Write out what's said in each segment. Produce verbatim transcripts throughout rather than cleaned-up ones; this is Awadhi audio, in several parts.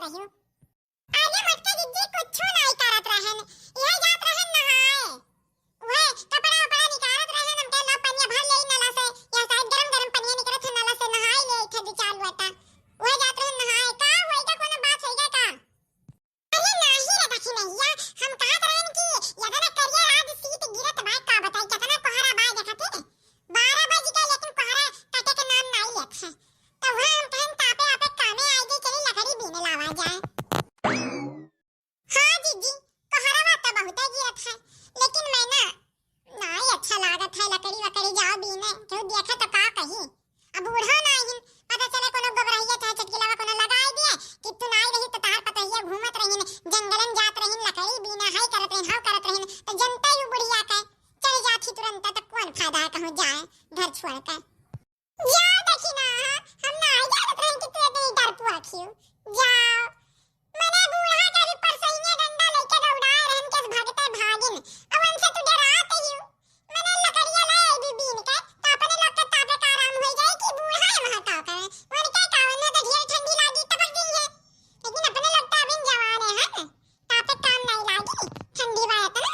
अरे मोटका जिज्जी कुछो नाई करत रहन, यह जात रहन नहाए। वह कपड़ा उपड़ा निकारत रहन, हम कहे ला पनिया भर लेई नला से, या शायद गरम गरम पनिया निकरत है नला से, नहाई ले थे दो चार लोटा। वह जात रहन नहाए, का होइगा, कोनो बात होइगा का? अरे नाही रे दखिनैया, हम कहत रहन कि यतना करिया रात सीत गिरत बा, का बताई, केतना कोहरा बा, देखत है। बारह बज गए, लेकिन कोहरा कटे के नाम नाई लेत है। तो वह हम कहन, तापे आपे कामे आइ गई, चली लकड़ी बीने लावा जाए। हाँ जिज्जी, कोहरवा तो बहुते गिरत है, लेकिन मैं ना, नाई अच्छा लागत है, लकड़ी वकड़ी जाओ बीने, केहू देखे तो का कही। अब बूढ़ा नाई हिन, पता चले कोनो गोबरहिया चाहे चटकिलवा कोनो लगाई दिए कि तू नाई रही तो तार पतहिया घूमत रहिन, जंगलन जात रहिन, लकड़ी बीना हाई करत रहिन, हाउ करत रहिन, तो जनता ही बुढ़िया के चल जात ही तुरंत, तो कौन फायदा है कहूँ जाए घर छोड़ के। जाओ दखिना, हम नाई जानत रहे कि तू इतनी डरपुआ खियो। जाओ, मने बूढ़ा के भी परसैया डंडा लेके दौड़ाए रहन के भगते भागिन। अब उनसे तू डरात ही हो। मने लकड़िया ले आई भी बीन के, तो अपने लोग के तापे का आराम हो जाए कि बूढ़ा है वहाँ का करे। उनके का, उन्हें तो ढेर ठंडी लागी, टपक गई है। लेकिन अपने लोग तो अभी जवान है, है ना? तापे काम नहीं लागी, ठंडी बा इतना।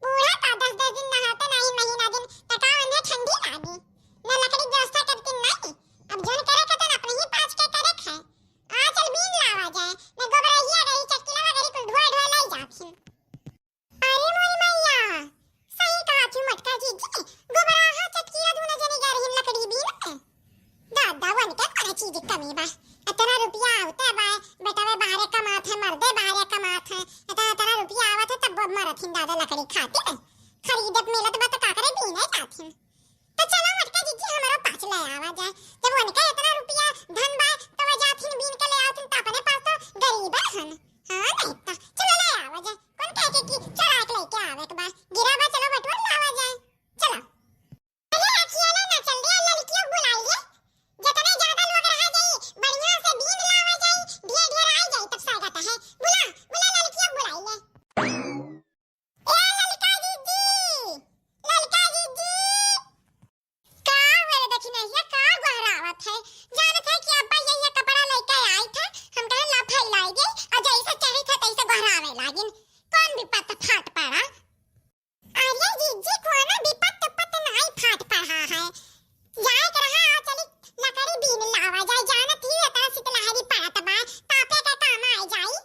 बूढ़ा का दस दस दिन नहाते नहीं, महीना दिन, तो का उन्हें ठंडी लागी? न लकड़ी व्यवस्था करती नहीं। अब जोन करे के तो अपने ही पाँच के करे खाए। आ चल बीन लावा जाए, मैं गोबरहिया गई, चटकिलवा गई, कुल ढोए ढोए लाई जाथिन। अरे मोरी मैया, सही कहा थी मोटका जिज्जी, गोबराहा चटकिला दूनो जने जा रही लकड़ी बीने। दादा, वनके कौन चीज कमी बा? इतना रुपया आवते बा, बेटवे बाहरे कमात है, मर्दे बाहरे कमात है, इतना, इतना रुपया आवत है, तब मरत हिन दादा लकड़ी खातिर। खरीदत मिलत बा तो का करे, बीने जाथिन। तो चलो मोटका जिज्जी, हमरो पाँच ले आवा जाए। जब उनका इतना रुपया धन बा, तो वो जाथिन बीन के ले आवथिन, तो अपने पास तो गरीब हन। हाँ, नहीं तो चलो ले आवा जाए। कौन कहे के कि चोरा के लेके आवे के बा? गिरा बा, चलो बटुआ लावा जाए। चलो। अरे अखिया ले ना चल रे, लड़कियों को बुलाई ले। जितने ज्यादा लोग रह जाई, बढ़िया से बीन लावा जाई, ढेर ढेर आई जाई, तब स्वागत है। बुला, बुला लड़कियों को बुलाई ले। ए ललका दीदी, ललका दीदी। का हुआ रे दखिनैया, का गोहरावत है? जानत है कि अब्बा ये, ये कपड़ा लेके आई थे, हम कहे ला फैलाई गई, और जैसे चढ़ी थे तैसे गोहरावे लागिन। कौन विपत फाट पड़ा? अरे जीजी, कोनो विपत उपत नाई फाट पड़ा है। जाए के रहा, आ चली लकड़ी बीन लावा जाए, जानत ही इतना शीतलहरी पड़त बा, तापे के काम आ जाई।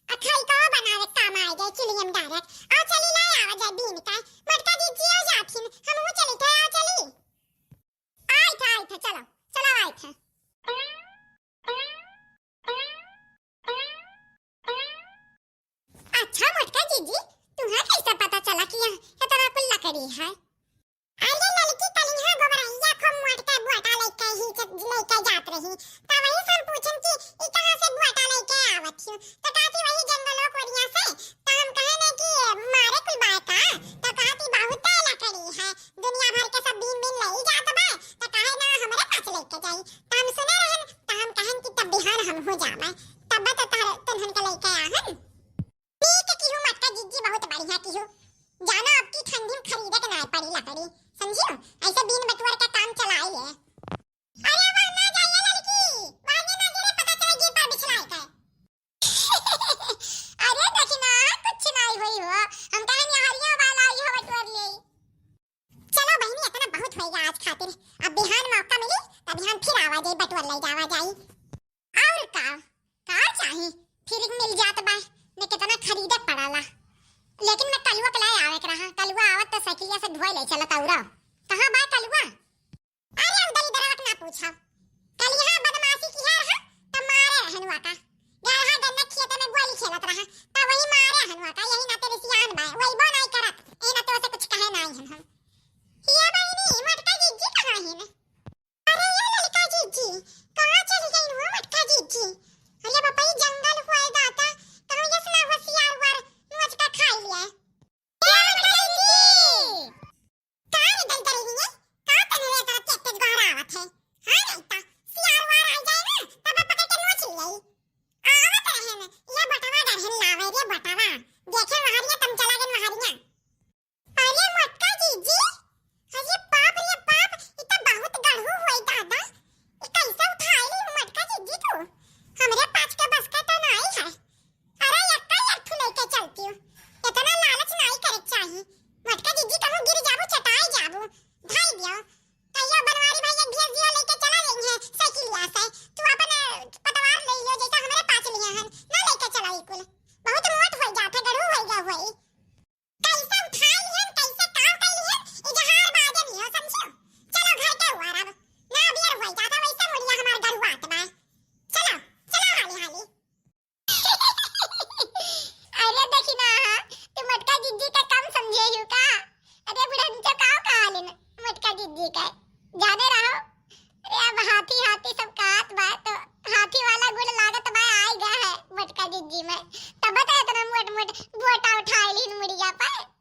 आ खइको बनावे काम आ जाए, चुलियम डारत। आ चली ला आवा जाए बीन का। मोटका जीजी आ जाथिन, हमहू चली थे, आ चली। आई थे, आई थे, चलो, चलो आई थे। अच्छा मोटका जीजी, तुम्हें कैसे पता चला कि यहाँ इतना कुल लकड़ी है? अरे ललकी, कलिहा गोबरहिया खूब मोटका बोटा लेके ही च-, लेके जात रही। त वही से हम पूछन कि ई कहाँ से बोटा लेके आवत हियो? त कहती वही जंगलो कोरिया से। त हम कहे ना कि मारे कुल बाय का? त कहती बहुते लकड़ी है, दुनिया भर के सब बीन बीन ले ही जात बा। त कहे ना हमरे पास लेके जाई। त हम सुने रहन, त हम कहन कि तब बिहान हम हो जावे, तब त तहर, तन्हन के लेके आहन। ठीक किहू मोटका जीजी, बहुत बढ़िया किहू। जानो अब की ठंडी में खरीदे के नाय पड़ी लकड़ी, समझियो? ऐसे बीन बटुअर के काम चलाई ले। अरे वह ना जाइए लड़की, वहाँ ये ना गिरे, पता चले गिर पर बिछलाई के। अरे देखी ना, कुछ नाय होई हो, हम कहे निहारियों वाला आई हो बटुअर ले। चलो बहिनी, इतना बहुत होइगा आज खातिर। अब बिहान मौका मिली, तब बिहान फिर आवा जाई, बटुअर ले जावा जाई। और का, का चाही? फिर मिल जात बा, न कितना खरीदे पड़ाला। लेकिन मैं कलुआ के लाए आवे के रहा, कलुआ आवत तो साइकिलिया से ढोए ले चलत। और कहाँ बा कलुआ? अरे उधर इधर हट ना पूछा। कल यहाँ बदमाशी किहे रहा, तब मारे रहन वका। गरहा गन्ना खेत में गोली खेलत रहा, तब वही मारे रहन वका। यही नाते रिसियान बा, वही बो नाई करत, यही नाते उसे कुछ कहे नाई हन हम। ये बहिनी, मोटका जीजी कहाँ हिन? अरे ये ललका जीजी, कहाँ चली गई हो मोटका जीजी? अरे बापा, ये जंगल हुआ है दाता, कहूँ यस ना होशियार हुआ, नोच का खाई लिया। ए मोटका जीजी! का रे जिज्जी मैं, तब तो इतना मोट मोट बोटा उठाए लीन मुड़िया पर।